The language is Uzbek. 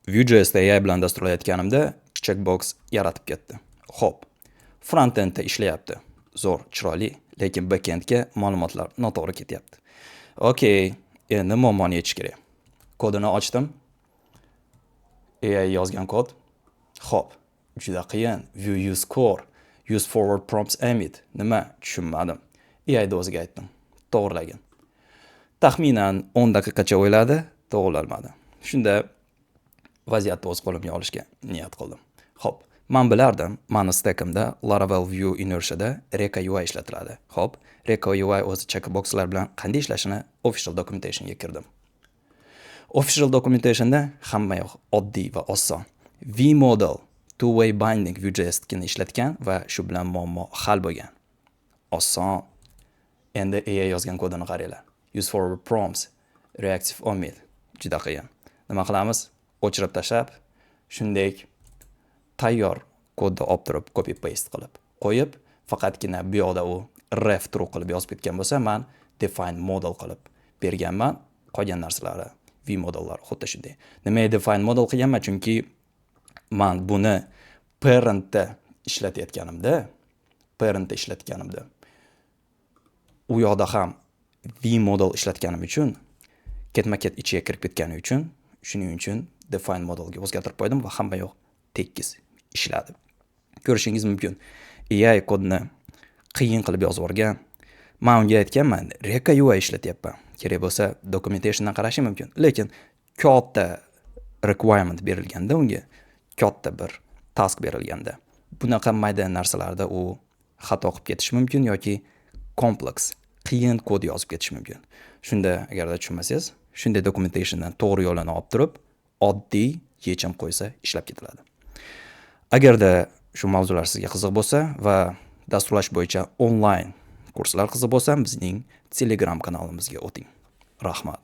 Vue.jsda AI bilan dasturlayotganimda checkbox yaratib ketdi. Xo'p, frontendda ishlayapti. Zo'r, chiroyli, lekin backendga ma'lumotlar noto'g'ri ketyapti. Okey, endi muammoni yechish kerak. Kodini ochdim. AI yozgan kod. Xo'p, juda qiyin. Vue use core, use forward props emit. Nima? Tushunmadim. AI da o'ziga aytdim. To'g'rilagin. Taxminan 10 daqiqacha o'yladi, to'g'rilanmadi. Shunda vaziyatni o'z qo'limga olishga niyat qildim. Xo'p, man bilardim, mani stekimda Laravel Vue Inertia'da Reka UI ishlatiladi. Xo'p, Reka UI o'zi checkboxlar bilan qanday ishlashini official documentationga kirdim. Official documentationda hamma yoq oddiy va oson. V-model two-way binding Vue.jsnikini ishlatgan va shu bilan muammo hal bo'lgan. Oson. Endi AI yozgan kodini qaranglar. Use forward prompts, reactive omit. Juda qiyin. Nima qilamiz? O'chirib tashlab, shunday tayyor kodni olib turib copy paste qilib qo'yib, faqatgina bu yoqda u ref true qilib yozib ketgan bo'lsa, man define model qilib berganman. Qolgan narsalari v modellar xuddi shunday. Nimaga define model qilganman? Chunki man buni parentda ishlatganimda u yoqda ham v model ishlatganim uchun ketma ket ichiga kirib ketgani uchun, shuning uchun define modelga o'zgartirib qo'ydim va hamma yoq tekis ishladi. Ko'rishingiz mumkin, AI kodni qiyin qilib yozib yuborgan. Man unga aytganman, Reka UI ishlatyapman, kerak bo'lsa documentationdan qarashing mumkin, lekin katta requirement berilganda, unga katta bir task berilganda, bunaqa mayda narsalarda u xato qilib ketishi mumkin yoki kompleks, qiyin kod yozib ketishi mumkin. Shunda agarda tushunmasangiz, shunday documentationdan to'g'ri yo'lini olib turib, oddiy yechim qo'ysa, ishlab ketiladi. Agarda shu mavzular sizga qiziq bo'lsa va dasturlash bo'yicha onlayn kurslar qiziq bo'lsa, bizning Telegram kanalimizga o'ting. Rahmat.